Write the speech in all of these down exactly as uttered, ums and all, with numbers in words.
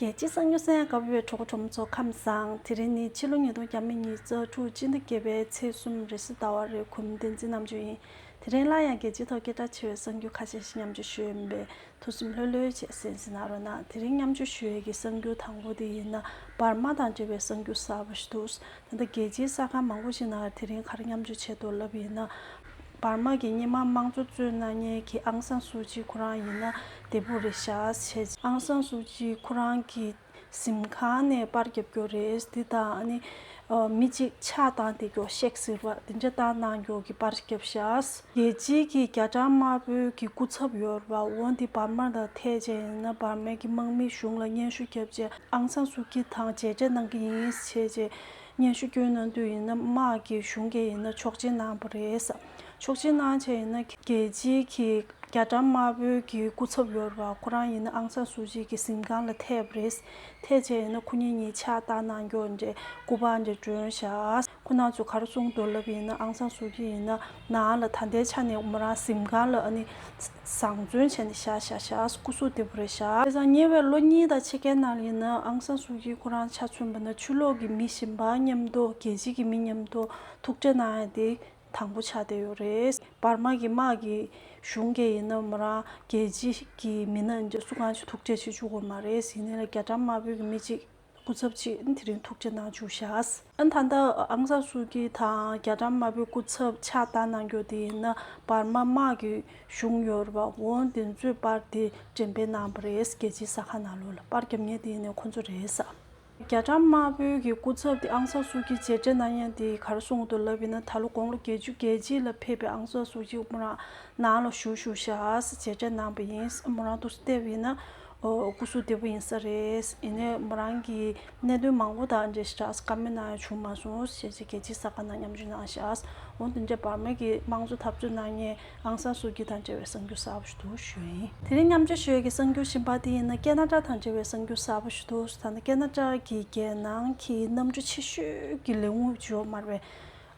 རྒྱལ་སྤྱིའི་གསར་འགྱུར་གསན་ཡག་དགའ་པོའི་གྲོགས་པོ་གྲོགས་མོ་ཚོ་ཁམས་བཟང་། དེ་རིང་ནི་ཕྱི་ལོ་ཉིས་སྟོང་ཉི་ཤུ་རྩ་དྲུག་སྤྱི་ཟླ་བརྒྱད་པའི་ཚེས་གསུམ་རེས་གཟའ་ཟླ་བ་རེད། གུས་མོ་བསྟན་འཛིན་རྣམ་དཔྱོད་ཡིན། དེ་རིང་སླར་ཡང་རྒྱལ་སྤྱིའི་ཐོག་སྐད་གྲགས་ཆེ་བའི་གསར་འགྱུར་ཁ་ཤས་ཤིག་མཉམ་སྤྱོད་ཞུ་ཡིན་པས། ཐུགས་སེམས་ལྷོད་ལྷོད་བྱས་གསན་གཟིགས་གནང་རོགས་གནང་། དེ་རིང་མཉམ་སྤྱོད་ཞུ་ཡས་ཀྱི་གསར་འགྱུར་དང་པོ་དེ་ཡིན་ན་འབར་མ་དང་འབྲེལ་བའི་གསར་འགྱུར་གསར་པ་ཞིག་འདུག་ད་ལྟ་རྒྱལ་སྤྱིའི་གསར་ཁང་མང་པོ་ཞིག་ནང་དེ་རིང་ག་རེ་མཉམ་སྤྱོད་བྱས་འདུག་ལབ་ཡིན་ན། འབར་མ་གི་སྔོན་མ་དམངས་གཙོ་རྩོད་གནང་མཁན་གྱི་ཨང་སང་སུའུ་ཅི་ཁོ་རང་ཡིན་ན་བདེ་པོ་རེད་ཤག་བྱས། ཨང་སང་སུའུ་ཅི་ཁོ་རང་གི་གཟིམ་ཁང་ནས་པར་རྒྱབ་སྐྱོར་རེད། འདི་དང་ཨ་ནི་ཨ་མི་གཅིག་ཕྱག་བཏང་བསྡད་སྐྱོར་ཤེག་ཟེར་བ་དེ་འདྲ་བཏང་གནང་སྐྱོར་གྱི་པར་རྒྱབ་ཤག་རྒྱལ་སྤྱིའི་གི་རྒྱ་གྲམ་དམར་པོའི་གི་སྐུ་ཚབ་ཡོད་རེད་བ། འོ་འདི་འབར་མ་དང་ཐད་བྱས་ཡིན་ན་འབར་མའི་གི་དམག་མི་གཞུང་ལ་སྙན་ཞུ་བརྒྱབ་བྱས་ཨང་སང་སུའུ་ཅི་དང་མཇལ་འཕྲད་གནང་གི་ཡིན་བྱས་བྱས་སྙན་ཞུ་བསྐྱོན་གནང་དུས་ཡིན་ན་དམག་གི་གཞུང་གིས་ཡིན་ན་ཆོག་མཆན་གནང་བ་རེད། ཆོག་མཆན་གནང་བྱས་ཡིན་ན་རྒྱལ་སྤྱིའི་གི་རྒྱ་གྲམ་དམར་པོའི་གི་སྐུ་ཚབ་ཡོད་རེད་བ། ཁོ་རང་ཡིན་ན་ཨང་སང་སུའུ་ཅི་གི་གཟིམ་ཁང་ལ་ཐད་པ་རེད། ཐད་བྱས་ཡིན་ན་ཁོ་གཉིས་གཉིས་ཕྱག་བཏང་གནང་སྐྱོར་འདྲ་སྐུ་པར་འདྲ་སྒྲོན་ཤག་ཁོ་རང་ཚོས་ག་རེ་གསུངས་འདུག་ལབ་ཡིན་ན་ཨང་སང་སུའུ་ཅི་ཡིན་ན་ནང་ལ་ད་ལྟའི་ཆ་ནས་མོ་རང་གཟིམ་ཁང་ལ་ཨ་ནི་བཟང་བཙོན་བྱས་ནས་བཞག་བཞག་བཞག་སྐུ་གཟུགས་བདེ་པོ་རེད་ཤག་བྱས་ཙང་ཉེ་བའི་ལོ་གཉིས་དང་ཕྱེད་ཀའི་ནང་ལ་ཡིན་ན་ཨང་སང་སུའུ་ཅི་ཁོ་རང་ཆ་མཚོན་པ་ན་ཕྱི་ལོགས་ཀྱི་མི་གཞན་པ་མཉམ་དུ་རྒྱལ་སྤྱི་གི་མི་མཉམ་དུ་ཐུག་འཕྲད་གནང་ཡ་དེ་དང་པོ་ཆགས་བསྡད་ཡོད་རེད། འབར་མ་གི་དམག་གི་གཞུང་གིས་ཡིན་ན་མོ་རང་རྒྱལ་སྤྱི་གི་མི་སྣ་འདྲ་སུ་གང་ཞིག་ཐུག་འཕྲད་བྱེད་བཅུག་གི་མ་རེད། ཡིན་ནའི་ལ་རྒྱ་གྲམ་དམར་པོའི་གི་མི་གཅིག་སྐུ་ཚབ་ཅིག་དེ་རིང་ཐུག་འཕྲད་གནང་བཅུག་ཤག་ཨ་ད་ལྟ་ཨང་སང་སུའུ་ཅི་དང་རྒྱ་གྲམ་དམར་པོའི་སྐུ་ཚབ་ཕྱག་བཏང་གནང་རྒྱུ་དེ་ཡིན་ན་འབར་མ་དམག་གི་གཞུང་ཡོད་རེད་བ། འོ་དེ་ཚོས་པར་དེ་འགྲེམས་སྤེལ་གནང་བ་རེད། རྒྱལ་སྤྱིའི་གསར་ཁང་ནང་ལོགས་ལ་པར་རྒྱབ་མཁན་དེ་ཡིན་ནའི་ཁོ་ཚོ་རེད་ས། རྒྱ་གྲམ་དམར་པོའི་གི་སྐུ་ཚབ་དེ་ཨང་སང་སུའུ་ཅི་མཇལ་འཕྲད་གནང་ཡ་དེ་ག་རེ་གསུངས་འདུག་ལབ་ཡིན་ན་ད་ལོ་དགུང་ལོ་བརྒྱད་ཅུ་གྱ་གཅིག་ལ་ཕེབས་པའི་ཨང་སང་སུའུ་ཅི་མོ་རང་ནང་ལ་བཞུགས་བཞུགས་ཤག་མཇལ་འཕྲད་གནང་པ་ཡིན། མོ་རང་དུ་བལྟས་པ་ཡིན་ན། ཨོ། སྐུ་གཟུགས་བདེ་པོ་ཡིན་ས་རེད། ཡིན་ནའི་མོ་རང་གི་གནད་དོན་མང་པོ་དང་འབྲེལ་ཞིག་བཀའ་མོལ་གནང་ཡ་བྱུང་མ་སོང་ཞེས་བྱས་རྒྱལ་སྤྱིའི་གསར་ཁང་ནང་མཉམ་ཞུགས་གནང་ཤག་འོ་དེ་འདྲ་འབར་མ་གི་དམངས་གཙོ་འཐབ་རྩོད་གནང་མཁན་ཨང་སང་སུའུ་ཅི་དང་འབྲེལ་བའི་གསར་འགྱུར་གསར་པ་ཞིག་འདུག་ཞུ་ཡིན། དེ་རིང་མཉམ་སྤྱོད་ཞུ་ཡས་ཀྱི་གསར་འགྱུར་གཞན་པ་དེ་ཡིན་ན་ཀེ་ན་ཌ་དང་འབྲེལ་བའི་གསར་འགྱུར་གསར་པ་ཞིག་འདུག་ད་ནི་ཀེ་ན་ཌ་གི་རྒྱལ་ནང་གི་གནམ་གྲུ་ཆེ་ཤོས་ཀྱི་ལས་ཁུངས་ཇོ་མར་བས།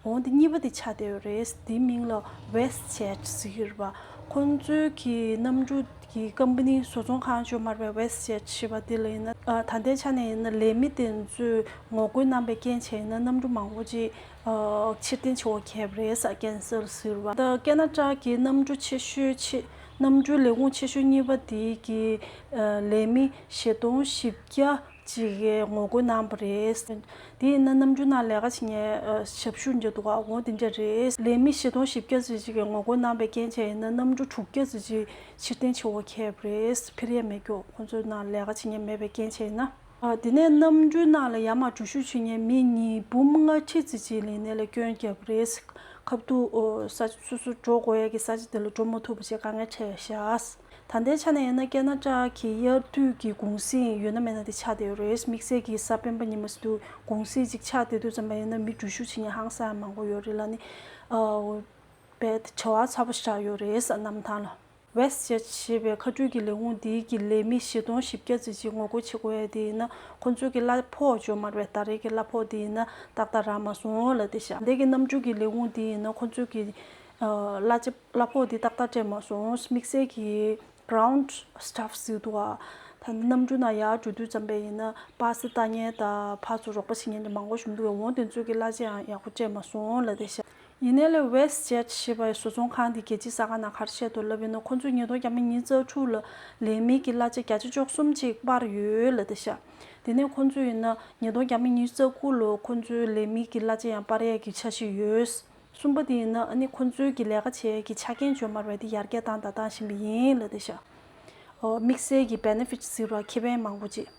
འོ་འདི་གཉིས་པ་དེ་ཆགས་བསྡད་ཡོད་རེད། དེའི་མིང་ལ་WestJet་ཟེར་གྱི་རེད་པ། ཁོང་ཚོའི་གི་གནམ་གྲུ་གི་ཀམ་པ་ནི་བཟོ་ཚོང་ཁང་ཇོ་མར་བའི་WestJet་ཞེས་པ་དེ་ལ་ཡིན་ན་ཨ་ད་ལྟའི་ཆ་ནས་ཡིན་ན་ལས་མི་དེ་ཚོས་ངོ་རྒོལ་གནང་པའི་རྐྱེན་བྱས་ཡིན་ན་གནམ་གྲུ་མང་པོ་ཅིག་ཨ་ཕྱིར་འཐེན་བྱེད་དགོས་ཁེལ་བ་རེད་ས། ཀན་སལ་ཟེར་བ་ད་ཀེ་ན་ཌ་གི་གནམ་གྲུ་ཆེ་ཤོས་ཆེ་གནམ་གྲུའི་ལས་ཁུངས་ཆེ་ཤོས་གཉིས་པ་དེའི་གི་ཨ་ལས་མི་བཞི་སྟོང་བཞི་བརྒྱ་ཅིག་གིས་ངོ་རྒོལ་གནང་བ་རེད། དེ་ཡིན་ན་གནམ་གྲུ་ནང་ལས་ཀ་བྱེད་མཁན་ཞབས་ཞུ་འདྲ་འདུག་ག་འོ་དེ་འདྲ་རེད། ལས་མི་བཞི་སྟོང་བཞི་བརྒྱ་ཙམ་ཅིག་གིས་ངོ་རྒོལ་གནང་པའི་རྐྱེན་བྱས་ཡིན་ན་གནམ་གྲུ་དྲུག་བརྒྱ་ཙམ་ཅིག་ཕྱིར་འཐེན་བྱེད་དགོས་ཁེལ་བ་རེད། འཕུར་ཡས་མེད་རྒྱུ་ཁོང་ཚོའི་ནང་ལས་ཀ་བྱེད་མཁན་མེད་པའི་རྐྱེན་བྱས་ཡིན་ན། དེ་ནས་གནམ་གྲུའི་ནང་ལ་ཡར་མར་འགྲུལ་བཞུད་བྱེད་མཁན་མི་ཉིས་འབུམ་ལྔ་ཁྲི་ཙམ་ཅིག་ལས་གནས་ལ་སྐྱོན་བརྒྱབ་པ་རེད། ཁ་ཐུག་ས་ཆ་སོ་སོ་འགྲོ་དགོས་ཡས་ཀྱི་ས་ཆ་དེ་ལ་འགྲོ་མ་ཐུབ་པ་བྱས་དཀའ་ངལ་འཕྲད་ཤག་ད་ལྟའི་ཆ་ནས་ཡིན་ན་ཀེ་ན་ཌ་གི་དབྱར་དུས་ཀྱི་གུང་གསེང་ཡོད་ན་མེད་ན་དེ་ཆགས་བསྡད་ཡོད་རེད། དམིགས་བསལ་གྱི་གཟའ་སྤེན་པ་ཉི་མ་ཟེར་དུས་གུང་གསེང་ཅིག་ཆགས་བསྡད་དུས་ཙམ་པ་ཡིན་ན་མི་འགྲུལ་བཞུད་བྱེད་མཁན་ཧང་སང་ཡང་མང་པོ་ཡོད་རེད་ལ་ནི། ཨ་བས་བྱ་བ་ཚ་པོ་ཞིག་ཆགས་ཡོད་རེད་ས་གནམ་ཐང་ལ། WestJet་ཞེས་པའི་མཁའ་འགྲུལ་གྱི་ལས་ཁུངས་འདིའི་གི་ལས་མི་བཞི་སྟོང་བཞི་བརྒྱ་ཙམ་ཅིག་ངོ་རྒོལ་བྱེད་དགོས་ཡས་དེ་ཡིན་ན་ཁོང་ཚོའི་གི་གླ་ཕོགས་ཇོ་མར་བས་ད་རེས་ཀྱི་གླ་ཕོགས་དེ་ཡིན་ན་ཏག་ཏག་རག་མ་སོང་ལབ་བསྡད་ཤག་འདི་གི་གནམ་གྲུ་གི་ལས་ཁུངས་དེ་ཡིན་ན་ཁོང་ཚོའི་གི་གླ་ཆ་གླ་ཕོགས་དེ་ཏག་ཏག་སྤྲད་མ་སོང་། དམིགས་བསལ་གྱི་ground staff་ཟེར་འདུག་ག་ད་གནམ་གྲུ་ནང་ཡར་འགྲོ་དུས་ཙམ་པ་ཡིན་ན་པ་སེ་ལྟ་མཁན་དང་ཕར་ཚུར་རོགས་པ་བྱེད་མཁན་དེ་མང་པོ་ཞིག་འདུག་གས། འོ་དེ་ཚོའི་གི་གླ་ཆ་ཡང་ཡག་པོ་སྤྲད་མ་སོང་ལབ་བསྡད་ཤག་ཡིན་ནའི་ལས་WestJet་ཞེས་པའི་བཟོ་ཚོང་ཁང་དེ་རྒྱལ་སྤྱིའི་གསར་ཁང་ནང་ག་རེ་བཤད་འདུག་ལབ་ཡིན་ན་ཁོང་ཚོས་ཉིས་སྟོང་ཉི་ཤུ་རྩ་དྲུག་ལ་ལས་མི་གི་གླ་ཆ་བརྒྱ་ཆ་བཅུ་གསུམ་ཅིག་སྤར་ཡོད་ལབ་བསྡད་ཤག་དེ་ནས་ཁོང་ཚོས་ཡིན་ན་ཉིས་སྟོང་ཉི་ཤུ་རྩ་དགུ་ལོ་ཁོང་ཚོའི་ལས་མི་གི་གླ་ཆ་ཡང་སྤར་ཡས་ཀྱི་འཆར་གཞི་ཡོད། གསུམ་པ་དེ་ཡིན་ན་ཨ་ནི་ཁོང་ཚོའི་གི་ལས་ཀ་བྱེད་ཡས་ཀྱི་ཆ་རྐྱེན་ཇོ་མར་བས་དེ་ཡར་རྒྱས་བཏང་དང་བཏང་བཞིན་པ་ཡིན་ལབ་བསྡད་ཤག་དམིགས་བསལ་གྱི་benefits་ཟེར་བ་ཁེ་ཕན་མང་པོ་ཅིག་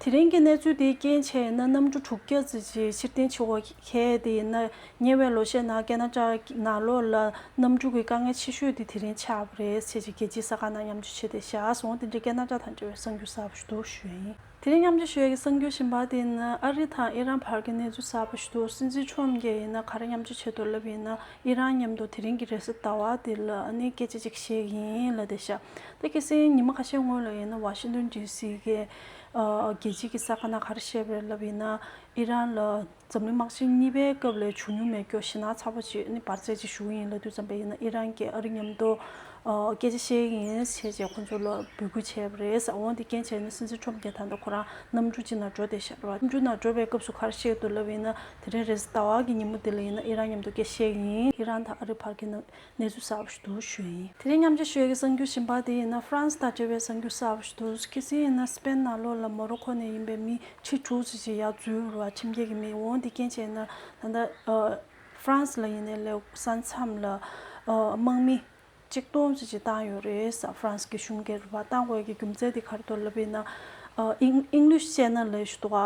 དེ་རིང་གི་གནས་ཚུལ་དེའི་རྐྱེན་བྱས་ན་གནམ་གྲུ་དྲུག་བརྒྱ་ཙམ་ཅིག་ཕྱིར་འཐེན་བྱེད་དགོས་ཁེལ་དེ་ཡིན་ན་ཉེ་བའི་ལོ་ཤས་ནང་ཀེ་ན་ཌ་ནང་ལོགས་ལ་གནམ་གྲུ་གི་དཀའ་ངལ་ཆེ་ཤོས་དེ་དེ་རིང་ཆགས་པ་རེད་ཟེར་ཅིག་རྒྱལ་སྤྱིའི་གསར་ཁང་ནང་མཉམ་སྤྱོད་བྱས་ཏེ་བཞག་སོང་། དེ་འདྲའི་ཀེ་ན་ཌ་དང་འབྲེལ་བའི་གསར་འགྱུར་གསར་པ་ཞིག་འདུག་ཞུ་ཡིན། དེ་རིང་མཉམ་སྤྱོད་ཞུ་ཡས་ཀྱི་གསར་འགྱུར་གཞན་པ་དེ་ཡིན་ན་ཨ་རི་དང་ཨི་རན་བར་གྱི་གནས་ཚུལ་གསར་པ་ཞིག་འདུག་སྲིད་འཛིན་ཁྲོམ་གྱིས་ཡིན་ན་ག་རེ་མཉམ་སྤྱོད་བྱས་འདུག་ལབ་ཡིན་ན་ཨི་རན་མཉམ་དུ་དེ་རིང་གི་རེས་གཟའ་ཟླ་བ་དེ་ལ་ཨ་ནི་སྐད་ཆ་ཅིག་བཤད་ཀྱི་ཡིན་ལབ་བསྡད་ཤག་ད་ཁ་སང་ཉི་མ་ཁ་ཤས་སྔོན་ལ་ཡིན་ན་ཝ་ཤིང་ཏོན་ཌི་སི་གི་ཨ་རྒྱལ་སྤྱིའི་གི་གསར་ཁང་ནང་ག་རེ་བཤད་པ་རེད་ལབ་ཡིན་ན་ཨི་རན་ལ་འཛམ་གླིང་དམག་ཆེན་གཉིས་པའི་སྐབས་ལས་བྱུང་མྱོང་མེད་རྒྱུ་ཞེད་སྣང་ཚ་པོ་ཅིག་ཨ་ནི་འབར་རྫས་ཅིག་ཞུགས་ཡིན་ལབ་དུས་ཙམ་པ་ཡིན་ན་ཨི་རན་གྱིས་ཨ་རི་མཉམ་དུ་ ཨོ། སྐད་ཆ་བཤད་ཀྱི་ཡིན་ཞེས་བྱས་ཁོ་ཚོ་ལ་འབོད་སྐུལ་བྱས་པ་རེད། འོ་འདི་རྐྱེན་བྱས་ནས་སྲིད་འཛིན་ཁྲོམ་རྒྱལ་ད་ལྟ་ཁོ་རང་གནམ་གྲུ་གཅིག་ནང་འགྲོ་བསྡད་ཤག་རེད་བ། གནམ་གྲུ་ནང་འགྲོ་བའི་སྐབས་སུ་ག་རེ་བཤད་འདུག་ལབ་ཡིན་ན། དེ་རིང་རེས་གཟའ་ཟླ་བ་གི་ཉིན་མོ་འདི་ལ་ཡིན་ན་ཨི་རན་མཉམ་དུ་སྐད་བཤད་ཀྱི་ཡིན། ཨི་རན་དང་ཨ་རི་བར་གྱི་ནང་གནས་ཚུལ་གསར་པ་ཞིག་འདུག་ཞུ་ཡིན། དེ་རིང་མཉམ་ཆ་ཞུ་ཡ་གི་གསར་འགྱུར་གཞན་པ་དེ་ཡིན་ན་ཧྥ་རན་སི་དང་འབྲེལ་བའི་གསར་འགྱུར་གསར་པ་ཞིག་འདུག་གལ་སྲིད་ཡིན་ན་སི་པེན་ནང་ལོགས་ལ་མོ་རོ་ཁོ་ནས་ཡིན་པའི་མི་ཁྲི་དྲུག་ཙམ་ཅིག་ཡར་འཛུལ་བ་རེད་བ། ཁྲིམས་འགལ་གྱི་མི། འོ་འདི་རྐྱེན་བྱས་ན་ད་ལྟ་ཨ་ཧྥ་རན་སི་ལ་ཡིན་ནའི་ལས་ས་མཚམས་ལ་ཨ་དམག་མི་གཅིག་སྟོང་ཙམ་ཅིག་བཏང་ཡོད་རེད་ཟེར། ཧྥ་རན་སི་གི་གཞུང་གིས་རེད་བ། བཏང་དགོས་ཀྱི་རྒྱུ་མཚན་དེ་ག་རེ་འདུག་ལབ་ཡིན་ན། ཨ་ཨིང་ཨིང་ལིཤ་ཅེ་ནལ་ལབ་ཞིག་འདུག་ག་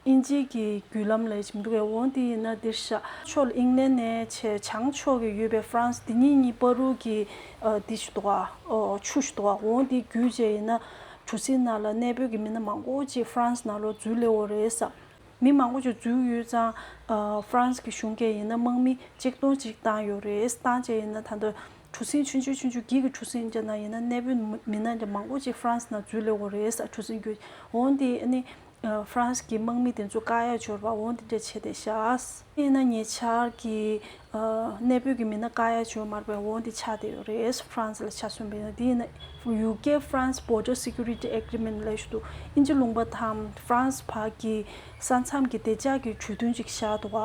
ཨིན་ཇི་གི་བརྒྱུད་ལམ་ལ་ཞིག་འདུག་གས། འོ་འདི་ཡིན་ན་འདིར་ཤར་ཕྱོགས་ལ་ཨིང་ལན་ནས་བྱས་བྱང་ཕྱོགས་ཀྱི་ཡོད་པའི་ཧྥ་རན་སི་འདི་གཉིས་གཉིས་བར་དུ་གི་ཨ་འདི་ཞིག་འདུག་ག་ཨོ་ཆུ་ཞིག་འདུག་ག་འོ་འདི་བརྒྱུད་བྱས་ཡིན་ན་གྲུ་གཟིངས་ནང་ལ་གནས་སྤོས་ཀྱི་མི་སྣ་མང་པོ་ཅིག་ཧྥ་རན་སི་ནང་ལོགས་འཛུལ་སླེབས་ཡོད་རེད་ཟེར། མི་མང་པོ་ཅིག་འཛུལ་ཡོད་ཙང་ཨ་ཧྥ་རན་སི་གི་གཞུང་གིས་ཡིན་ན་དམག་མི་གཅིག་སྟོང་ཅིག་བཏང་ཡོད་རེད། བཏང་བྱས་ཡིན་ན་ད་ལྟ་གྲུ་གཟིངས་ཆུང་ཆུང་ཆུང་ཆུང་གི་གི་གྲུ་གཟིངས་ཅིག་ནང་ཡིན་ན་གནས་སྤོས་མི་སྣ་ཅིག་ཧྥ་རན་སི་ནང་འཛུལ་སླེབས་ཡོད་རེད་ཟེར། གྲུ་གཟིངས་བརྒྱུད། འོ་འདི་ཨ་ནི། ཧྥ་རན་སི་གི་དམག་མི་དེ་ཚོ་བཀག་ཡ་འབྱོར་བ་འོ་འདི་འདྲ་བྱས་ཏེ་བཞག་ཡིན་ན་ཉེ་ཆར་གྱི་གནས་སྤོས་ཀྱི་མི་སྣ་བཀག་ཡ་འབྱོར་མ་རེད་པས། འོ་འདི་ཆགས་བསྡད་ཡོད་རེད། ཧྥ་རན་སི་ལ་ཆ་མཚོན་པ་ཡིན་ན། འདི་ཡིན་ན་ཡུ་ཀེ་ཧྥ་རན་སི་Border Security Agreement ལབ་ཞིག་འདུག་ཨིན་ཇི་ལུང་པ་དང་ཧྥ་རན་སི་བར་གྱི་ས་མཚམས་ཀྱི་བདེ་འཇགས་ཀྱི་གྲོས་མཐུན་ཅིག་བཞག་འདུག་ག་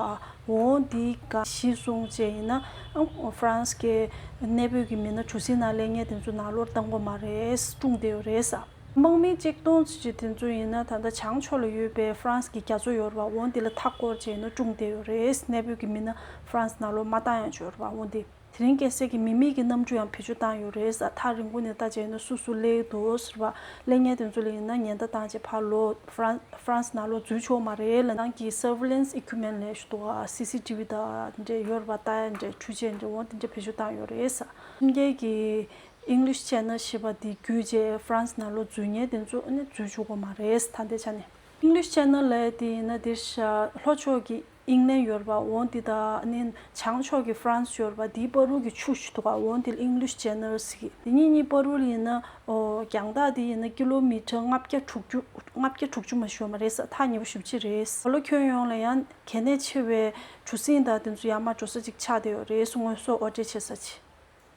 འོ་འདི་ག་གཞི་བཟུང་བྱས་ཡིན་ན་ཧྥ་རན་སི་གི་གནས་སྤོས་ཀྱི་མི་སྣ་གྲུ་གཟིངས་ནང་སླེབས་མཁན་དེ་ཚོ་ནང་ལོགས་གཏོང་གི་མ་རེད། སྲུང་བསྡད་ཡོད་རེད་ཟེར། དམག་མི་གཅིག་སྟོང་ཙམ་ཅིག་དེ་ཚོ་ཡིན་ན་ད་ལྟ་བྱང་ཕྱོགས་ལ་ཡོད་པའི་ཧྥ་རན་སི་གི་རྒྱ་མཚོ་ཡོད་རེད་པ། འོ་འདི་ལ་མཐའ་བསྐོར་བྱས་ནས་སྲུང་བསྡད་ཡོད་རེད། གནས་སྤོས་ཀྱི་མི་སྣ་ཧྥ་རན་སི་ནང་ལོགས་མ་བཏང་ཡ་ཅིག་ཡོད་རེད་པ། འོ་འདི་དེ་རིང་ཁ་སང་གི་མི་མེད་ཀྱི་གནམ་གྲུ་ཡང་བེད་སྤྱོད་བཏང་ཡོད་རེད་ཟེར། ཐག་རིང་པོ་ནས་ལྟ་བྱས་ན་སུ་སུ་སླེབས་འདུག་ཟེར་བ། སླེབས་མཁན་དེ་ཚོ་ལ་ཡིན་ན་ཉེན་བརྡ་བཏང་བྱས་ཕར་ལོག་ཧྥ་རན་ཧྥ་རན་སི་ནང་ལོགས་འཛུལ་ཆོག་མ་རེད་ལབ། ནང་གི་surveillance equipment ལབ་ཞིག་འདུག་ག་སི་སི་ཊི་བི་དང་འདྲ་ཡོད་རེད་པ། ལྟ་ཡ་འདྲ་འཕྲུལ་ཆས་འདྲ་འོ་དེ་འདྲ་བེད་སྤྱོད་བཏང་ཡོད་རེད་ཟེར། ཁྲིམས་འགལ་གྱི་ཨིང་ལིཤ་ཅེ་ནལ་ཞེས་པ་འདི་བརྒྱུད་བྱས་ཧྥ་རན་སི་ནང་ལོགས་འཛུལ་མཁན་དེ་ཚོ་ཨ་ནི་འཛུལ་བཅུག་གི་མ་རེད། ད་ལྟའི་ཆ་ནས། ཨིང་ལིཤ་ཅེ་ནལ་ལབ་དེ་ཡིན་ན་འདིར་ཤར་ལྷོ་ཕྱོགས་ཀྱི་ཨིང་ལན་ཡོད་རེད་པ། འོ་འདི་དང་ཨ་ནི་བྱང་ཕྱོགས་ཀྱི་ཧྥ་རན་སི་ཡོད་རེད་པ། འདིའི་བར་དུ་གི་ཆུ་ཞིག་འདུག་ག་འོ་འདི་ལ་ཨིང་ལིཤ་ཅེ་ནལ་ཟེར་གི། འདི་གཉིས་གཉིས་བར་དུ་ལ་ཡིན་ན་ཨོ་རྒྱང་ཐག་དེ་ཡིན་ན་ཀི་ལོ་མི་ཊར་ལྔ་བརྒྱ་དྲུག་ཅུ་ལྔ་བརྒྱ་དྲུག་ཅུ་མ་ཞུ་བ་མ་རེད་ཟེར། ཐག་ཉེ་པོ་ཞེ་པོ་ཅིག་རེད། ལོ་ཁྱོན་ཡོངས་ལ་ཡང་གལ་གནད་ཆེ་བའི་གྲུ་གཟིངས་དང་དེ་ཚོ་ཡར་མར་འགྲོ་ས་ཅིག་ཆགས་བསྡད་ཡོད་རེད། དངོས་ཟོག་དབོར་འདྲེན་བྱེད་ས་ཅིག་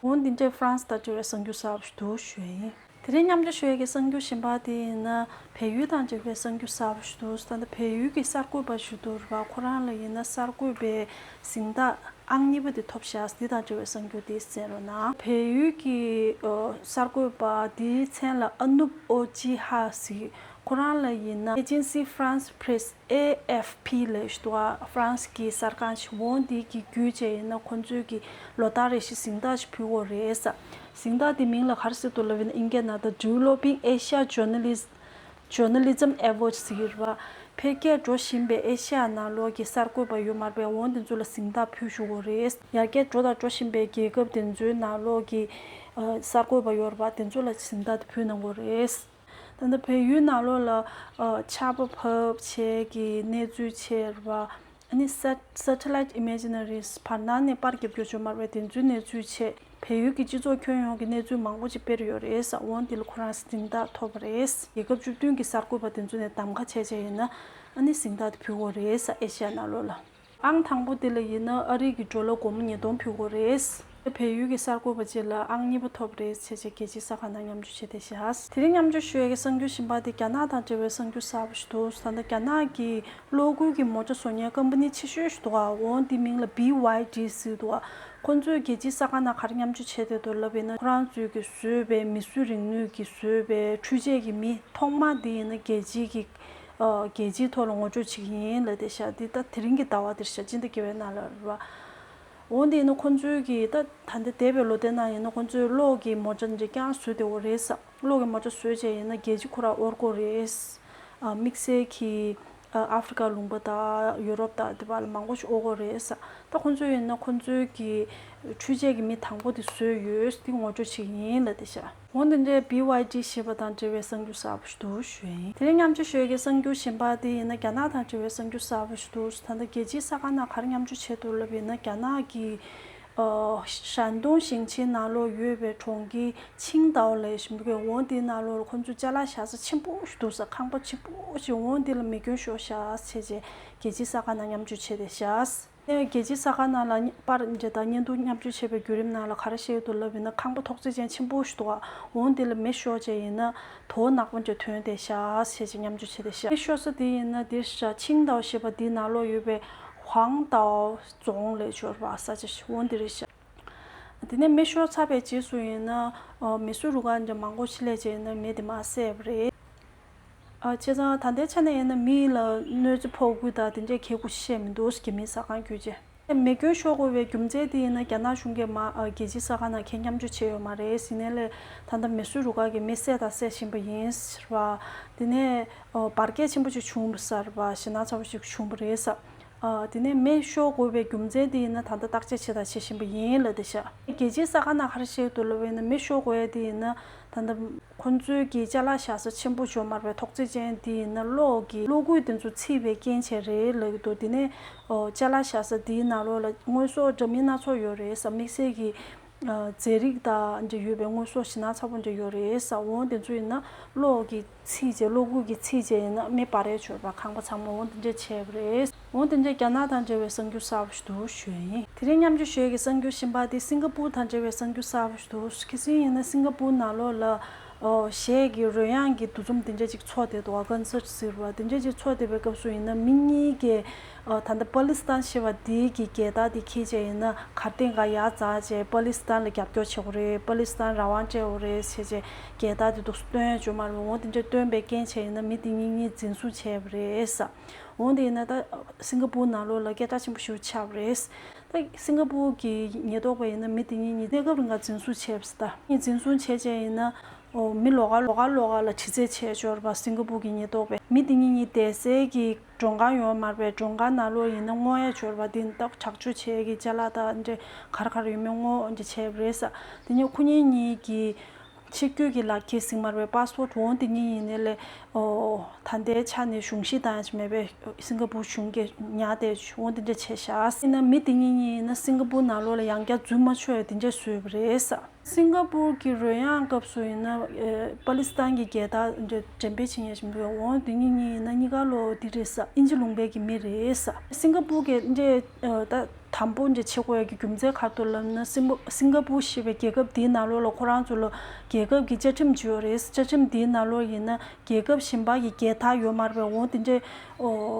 འོ་འདི་འདྲས་ཧྥ་རན་སི་དང་འབྲེལ་བའི་གསར་འགྱུར་གསར་པ་ཞིག་འདུག་ཞུ་ཡ་ཡིན། དེ་རིང་མཉམ་སྤྱོད་ཞུ་ཡ་གི་གསར་འགྱུར་གཞན་པ་དེ་ཡིན་ན་བལ་ཡུལ་དང་འབྲེལ་བའི་གསར་འགྱུར་གསར་པ་ཞིག་འདུག་ད་ལྟ་བལ་ཡུལ་གྱི་གསར་འགོད་པ་ཞིག་འདུག་རེད་པ། ཁོ་རང་ལ་ཡིན་ན་གསར་འགོད་པའི་གཟེངས་རྟགས་ཨང་གཉིས་པ་དེ་ཐོབ་ཤག་འདི་དང་འབྲེལ་བའི་གསར་འགྱུར་དེ་གསན་རོགས་གནང་། བལ་ཡུལ་གྱི་ཨ་གསར་འགོད་པ་དེའི་མཚན་ལ་ཨ་ནུབ་ཨོ་ཅི་ཧ་ཟེར། ཁོ་རང་ལ་ཡིན་ན་Agence France Presse A F P ལབ་ཞིག་འདུག་ག་ཧྥ་རན་སི་གི་གསར་ཁང་ཞིག་འོ་འདི་གི་བརྒྱུད་བྱས་ཡིན་ན་ཁོ་ཚོས་ཀྱི་ལོ་ལྟར་རེ་བཞིན་གཟེངས་རྟགས་ཤིག་ཕུལ་གྱི་ཡོད་རེད་ཟེར། གཟེངས་རྟགས་དེ་མིང་ལ་ག་རེ་ཟེར་འདུག་ལབ་ཡིན་ན་ཨིན་སྐད་ནང་ད་Developing Asia Journalist Journalism Award ཟེར་གྱི་རེད་པ། འཕེལ་རྒྱས་འགྲོ་བཞིན་པའི་ཨེ་ཤ་ཡ་ནང་ལོགས་ཀྱི་གསར་འགོད་པ་ཡོད་མ་རེད་པས། འོ་འདི་ཚོ་ལ་གཟེངས་རྟགས་ཕུལ་བཞུགས་ཀྱི་ཡོད་རེད། ཡར་རྒྱས་འགྲོ་དང་འགྲོ་བཞིན་པའི་རྒྱལ་ཁབ་དེ་ཚོའི་ནང་ལོགས་ཀྱི་ཨ་གསར་འགོད་པ་ཡོད་རེད་པ། དེ་ཚོ་ལ་གཟེངས་རྟགས་དེ་ཕུལ་གནང་གི་ཡོད་རེད། ད་ལྟ་བལ་ཡུལ་ནང་ལོགས་ལ་ཨ་ཆར་པ་བབས་བྱས་ཀྱི་གནས་ཚུལ་བྱས་རེད་པ། ཨ་ནི་སེ་ཊི་ལའིཊ་ཨི་མེ་ཇི་ནེ་རིས་བར་སྣང་ནས་པར་རྒྱབ་སྐྱོར་བྱུང་མ་རེད་པས། དེ་ཚོའི་གནས་ཚུལ་བྱས། བལ་ཡུལ་གྱི་སྤྱི་ཚོགས་ཁྱོན་ཡོངས་ཀྱི་གནས་ཚུལ་མང་པོ་ཅིག་སྤེལ་ཡོད་རེད་ཟེར། འོ་འདི་ལ་ཁོ་རང་གཟེངས་རྟགས་ཐོབ་པ་རེད། རྒྱལ་ཁབ་བཅུ་བདུན་གྱི་གསར་འགོད་པ་དེ་ཚོ་ནས་གདམ་ཁ་བྱས་བྱས་ཡིན་ན་ཨ་ནི་གཟེངས་རྟགས་དེ་ཕུལ་གྱི་ཡོད་རེད་ཟེར། ཨེ་ཤ་ཡ་ནང་ལོགས་ལ། ཨང་དང་པོ་དེ་ལ་ཡིན་ན་ཨ་རི་གི་ཌོ་ལར་སྒོར་མོ་ཉིས་སྟོང་ཕུལ་གྱི་ཡོད་རེད། བལ་ཡུལ་གྱི་གསར་འགོད་པ་ཅིག་ལ་ཨང་གཉིས་པ་ཐོབ་རེད་བྱས་བྱས་རྒྱལ་སྤྱིའི་གསར་ཁང་ནང་མཉམ་སྤྱོད་བྱས་ཏེ་བཞག་དེ་རིང་མཉམ་སྤྱོད་ཞུ་ཡ་གི་གསར་འགྱུར་གཞན་པ་དེ་རྒྱ་ནག་དང་འབྲེལ་བའི་གསར་འགྱུར་གསར་པ་ཞིག་འདུག་ད་ལྟ་རྒྱ་ནག་གི་གློག་སྒུལ་གྱི་མོ་ཊ་བཟོ་མཁན་ཀམ་པ་ནི་ཆེ་ཤོས་ཤིག་འདུག་ག་འོ་འདི་མིང་ལ་བི་ཝའི་ཌི་ཟེར་འདུག་ག་ཁོ་ཚོས་རྒྱལ་སྤྱིའི་གསར་ཁང་ནང་ག་རེ་མཉམ་སྤྱོད་བྱས་བསྡད་འདུག་ལབ་ཡིན་ན། ཁོ་རང་ཚོས་ཀྱིས་བཟོས་པའི་མིས་བཟོས་རིག་ནུས་ཀྱིས་བཟོས་པའི་འཕྲུལ་ཆས་ཀྱི་མི་ཐོག་མ་འདི་ཡིན་ན་རྒྱལ་སྤྱིའི་གི་ཨ་རྒྱལ་སྤྱིའི་ཐོག་ལ་ངོ་སྤྲོད་བྱེད་ཀྱི་ཡིན་ལབ་བསྡད་ཤག་འདི་ད་དེ་རིང་གི་ཟླ་བ་འདིར་ཤག་སྤྱི་ཟླ་བརྒྱད་པའི་ནང་ལ་རེད་བ། འོ་འདི་ཡིན་ན་ཁོ་ཚོས་ཀྱིས་ད་ད་ལྟ་འདས་པའི་ལོ་ཟླའི་ནང་ཡིན་ན་ཁོ་ཚོས་གློག་གི་མོ་ཊ་འདི་རྐྱང་བཟོས་བསྡད་ཡོད་རེད་ཟེར། གློག་གི་མོ་ཊ་བཟོས་བྱས་ཡིན་ན་རྒྱལ་སྤྱི་ཁོ་རང་དབོར་གྱི་ཡོད་རེད། ཨ་དམིགས་བསལ་གྱིས་ཨ་ཨ་ཧྥི་རི་ཀ་ལུང་པ་དང་ཡུ་རོབ་དང་དེ་བར་ལ་མང་པོ་ཞིག་དབོར་གྱི་ཡོད་རེད་ཟེར། ད་ཁོ་ཚོས་ཡིན་ན་ཁོ་ཚོའི་གི་འཕྲུལ་ཆས་ཀྱི་མི་དང་པོ་དེ་བཟོས་ཡོད། འདི་ངོ་སྤྲོད་བྱེད་ཀྱི་ཡིན་ལབ་བསྡད་ཤག་འོ་འདི་འདྲའི་བི་ཝའི་ཌི་ཞེས་པ་དང་འབྲེལ་བའི་གསར་འགྱུར་གསར་པ་ཞིག་འདུག་ཞུ་ཡིན། དེ་རིང་མཉམ་སྤྱོད་ཞུ་ཡ་གི་གསར་འགྱུར་གཞན་པ་དེ་ཡིན་ན་རྒྱ་ནག་དང་འབྲེལ་བའི་གསར་འགྱུར་གསར་པ་ཞིག་འདུག་ད་ལྟ་རྒྱལ་སྤྱིའི་གསར་ཁང་ནང་ག་རེ་མཉམ་སྤྱོད་བྱས་འདུག་ལབ་ཡིན་ན། རྒྱ་ནག་གི་ཨ་ཧྲན་ཏུང་ཞིང་ཆེན་ནང་ལོགས་ཡོད་པའི་གྲོང་ཁྱེར་ཆིང་ཏའོ་ལབ་ཞིག་འདུག་གས། འོ་དེའི་ནང་ལོགས་ལ་ཁོ་ཚོས་ཅ་ལག་བཞག་ས་ཆེན་པོ་ཞིག་འདུག་ཟེར། ཁང་པ་ཆེན་པོ་ཞིག་འོ་དེ་ལ་མེ་སྐྱོན་ཤོར་ཤག་ཟེར་བྱས་རྒྱལ་སྤྱིའི་གསར་ཁང་ནང་མཉམ་སྤྱོད་བྱས་བསྡད་ཤག་ནས་རྒྱལ་སྤྱིའི་གསར་ཁང་ནང་ལ་པར་འདྲ་དང་བརྙན་ཐུང་མཉམ་སྤྱོད་བྱས་པའི་བརྒྱུད་རིམ་ནང་ལ་ག་རེ་བཤད་ཀྱི་འདུག་ལབ་ཡིན་ན། ཁང་པ་ཐོག་བརྩེགས་ཅན་ཆེན་པོ་ཞིག་འདུག་ག་འོ་འདི་ལ་མེ་ཤོར་བྱས་ཡིན་ན་དོ་ནག་པོ་འདྲ་ཐོན་བསྡད་ཤག་ཟེར་བྱས་མཉམ་སྤྱོད་བྱས་བསྡད་ཤག་མེ་ཤོར་ས་དེ་ཡིན་ན་འདིར་ཤག་ཆིང་ཏའོ་ཞེས་པ་འདིའི་ནང་ལོགས་ཡོད་པའི་ཧུང་ཏའོ་རྫོང་ལབ་ཀྱི་ཡོད་རེད་པ། ས་ཆ་ཞིག་འོ་འདི་རེད་ཤག་དེ་ནས་མེ་ཤོར་ཚར་བའི་རྗེས་སུ་ཡིན་ན་ཨ་མེ་གསོད་རུ་ཁག་འདྲ་མང་པོ་ཞིག་སླེབས་བྱས་ཡིན་ན་མེ་དེ་མར་བསད་པ་རེད། ཨ་བྱས་ཙང་ད་ལྟའི་ཆ་ནས་ཡིན་ན་མི་ལ་གནོད་འཚེ་ཕོག་རྒྱུ་དང་དེ་འདྲའི་གལ་ཁུ་ཤས་མི་འདུག་རྒྱ་མིའི་གསར་ཁང་བརྒྱུད་བྱས། མེ་སྐྱོན་ཤོར་དགོས་པའི་རྒྱུ་མཚན་དེ་ཡིན་ན་རྒྱ་ནག་གཞུང་གིས་མ་ཨ་རྒྱལ་སྤྱིའི་གསར་ཁང་ནང་ཁས་མཉམ་སྤྱོད་བྱས་ཡོད་མ་རེད་ཟེར་ནས་ལས། ད་ལྟ་མེ་གསོད་རུ་ཁག་གིས་མི་བསད་དང་བསད་བཞིན་པ་ཡིན་ཟེར་བ། དེ་ནས་ཨ་འབར་གས་ཆེན་པོ་ཞིག་བྱུང་བ་ཟེར་བ། ཞེད་སྣང་ཚ་པོ་ཞིག་བྱུང་བ་རེད་ཟེར། ཨ་དེ་ནས་མེ་ཤོར་དགོས་པའི་རྒྱུ་མཚན་དེ་ཡིན་ན་ད་ལྟ་བརྟག་དཔྱད་བྱས་དང་བྱེད་བཞིན་པ་ཡིན་ལབ་བསྡད་ཤག་རྒྱལ་སྤྱིའི་གསར་ཁང་ནང་ག་རེ་བཤད་ཀྱི་འདུག་ལབ་པ་ཡིན་ན། མེ་ཤོར་དགོས་ཡ་དེ་ཡིན་ན་ད་ལྟ་ཁོང་ཚོའི་གི་ཅ་ལག་བཞག་ས་ཆེན་པོ་ཞིག་ཡོད་མ་རེད་པས། ཐོག་བརྩེགས་ཅན་དེ་ཡིན་ན་གློག་གི་གློག་སྐུད་དེ་ཚོ་ཚིག་པའི་རྐྱེན་བྱས་རེད་ལབ་ཀྱི་འདུག་དེ་ནས་ཨོ་ཅ་ལག་བཞག་ས་དེའི་ནང་ལོགས་ལ་དངོས་ཟོག་འདྲ་མིན་སྣ་ཚོགས་ཡོད་རེད་ཟེར། དམིགས་བསལ་གྱི་ཨ་རྫས་རིགས་དང་འདྲ་ཡོད་པའི་དངོས་ཟོག་ཞེད་སྣང་ཚ་པོ་འདྲ་ཡོད་རེད་ཟེར། འོ་དེ་ཚོ་ཡིན་ན་གློག་གི་ཚིག་བྱས། གློག་སྐུད་ཀྱི་ཚིག་བྱས་ཡིན་ན་མེ་འབར་ཡས་ཆོག་པ། ཁང་པ་ཚང་མ་འོ་དེ་འདྲས་བྱས་པ་རེད། འོ་དེ་འདྲས་རྒྱ་ནག་དང་འབྲེལ་བའི་གསར་འགྱུར་གསར་པ་ཞིག་འདུག་ཞུ་ཡ་ཡིན། དེ་རིང་མཉམ་སྤྱོད་ཞུ་ཡས་ཀྱི་གསར་འགྱུར་གཞན་པ་དེ་སིང་ག་པུར་དང་འབྲེལ་བའི་གསར་འགྱུར་གསར་པ་ཞིག་འདུག་གལ་སྲིད་ཡིན་ན་སིང་ག་པུར་ནང་ལོགས་ལ་ཨོ་གཞས་ཀྱི་རོལ་དབྱངས་ཀྱི་འདུ་འཛོམས་དེ་འདྲས་ཅིག་ཚོགས་བསྡད་འདུག་ག་ཀོན་སར་ཟེར་བ་དེ་འདྲས་ཅིག་ཚོགས་བསྡད་པའི་སྐབས་སུ་ཡིན་ན་མི་གཉིས་ཀས་ཨོ་ད་ལྟ་པ་ལི་སི་ཐན་ཞེས་པ་དེའི་གི་རྒྱལ་དར་དེ་འཁྱེར་བྱས་ཡིན་ན་གར་སྟེང་ག་ཡར་འཛེགས་བྱས། པ་ལི་སི་ཐན་ལ་རྒྱབ་སྐྱོར་བྱེད་དགོས་རེད། པ་ལི་སི་ཐན་རང་དབང་སྤྲད་དགོས་རེད་ཟེར་བྱས་རྒྱལ་དར་དེ་འདུག་སེ་སྟོན་ཡ་ཅིག་ཡོད་མ་རེད། འོ་དེ་འདྲས་སྟོན་པའི་རྐྱེན་བྱས་ཡིན་ན་མི་དེ་གཉིས་གཉིས་འཛིན་བཟུང་བྱས་པ་རེད་ཟེར། འོ་དེ་ཡིན་ན་ད་སིང་ག་པུར་ནང་ལོགས་ལ་སྐད་གྲགས་ཆེན་པོ་ཞིག་ཆགས་པ་རེད། ད་སིང་ག་པུར་གྱི་ཉེན་རྟོག་པ་ཡིན་ན་མི་དེ་གཉིས་གཉིས་གནས་སྐབས་རིང་ག་འཛིན་བཟུང་བྱས་པ་རེད། ད་གཉིས་འཛིན་བཟུང་བྱས་བྱས་ཡིན་ན་ཨོ་མི་ལོགས་ཀ་ལོགས་ཀ་ལོགས་ཀ་ལ་དྲི་རྩད་བྱས་ཡོད་རེད་པ། སིང་ག་པུར་གྱི་ཉེན་རྟོག་པས་མི་དེ་གཉིས་གཉིས་བསྡད་སའི་གི་མགྲོན་ཁང་ཡོད་མ་རེད་པས། མགྲོན་ཁང་ནང་ལོགས་ཡིན་ན་བསྔོག་ཡ་ཅིག་ཡོད་རེད་པ། དེ་ནི་ད་དྲག་སྤྱོད་བྱེད་ཀྱི་ཅ་ལག་དང་འདྲ་ག་རེ་ག་རེ་ཡོད་མེད་བསྔོག་འདྲ་བྱས་པ་རེད་ཟེར། དེ་ནས་ཁོ་གཉིས་གཉིས་ཀྱི་ཕྱི་སྐྱོད་ཀྱི་ལག་འཁྱེར་ཟིན་མ་རེད་པས། པ་སི་པོར་ཊི་འོ་དེ་གཉིས་ཡིན་ནའི་ལས་ཨོ་ད་ལྟའི་ཆ་ནས་གཞུང་བཞེས་བཏང་ཡ་ཅིག་མེད་པས། སིང་ག་པུར་གཞུང་གིས་ཉར་བསྡད་འོ་དེ་འདྲ་བྱས་ཤག་ཡིན་ན་མི་དེ་གཉིས་གཉིས་ཡིན་ན་སིང་ག་པུར་ནང་ལོགས་ལ་ཡང་བསྐྱར་འཛུལ་མ་ཆོག་ཡ་དེ་འདྲ་བཟོས་པ་རེད་ཟེར། སིང་ག་པུར་གྱི་རོལ་དབྱངས་སྐབས་སུ་ཡིན་ན་ཨེ་པ་ལི་སི་ཐན་གྱི་རྒྱལ་དར་འདྲ་འགྲེམས་སྤེལ་བྱེད་མཁན་ཞིག་འདུག་འོ་དེ་གཉིས་གཉིས་ཡིན་ན་གཉིས་ཀ་ལོ་དེ་རེད་ཟེར། དབྱིན་ཇི་ལུང་པའི་གི་མི་རེད་ཟེར། སིང་ག་པུར་གྱི་འདྲ་ཨ་ད་དམ་པོ་འདྲ་བྱེད་དགོས་ཡ་གི་རྒྱུ་མཚན་ག་རེ་འདུག་ལབ་ན། སིང་སིང་ག་པུར་ཞེས་པའི་རྒྱལ་ཁབ་དེའི་ནང་ལོགས་ལ་ཁོ་རང་ཚོ་ལ་རྒྱལ་ཁབ་ཀྱི་བཅའ་ཁྲིམས་ཅིག་ཡོད་རེད། བཅའ་ཁྲིམས་དེའི་ནང་ལོགས་ཡིན་ན་རྒྱལ་ཁབ་གཞན་པ་གི་རྒྱལ་དར་ཡོད་མ་རེད་པས། འོ་དེ་འདྲའི་ཨོ་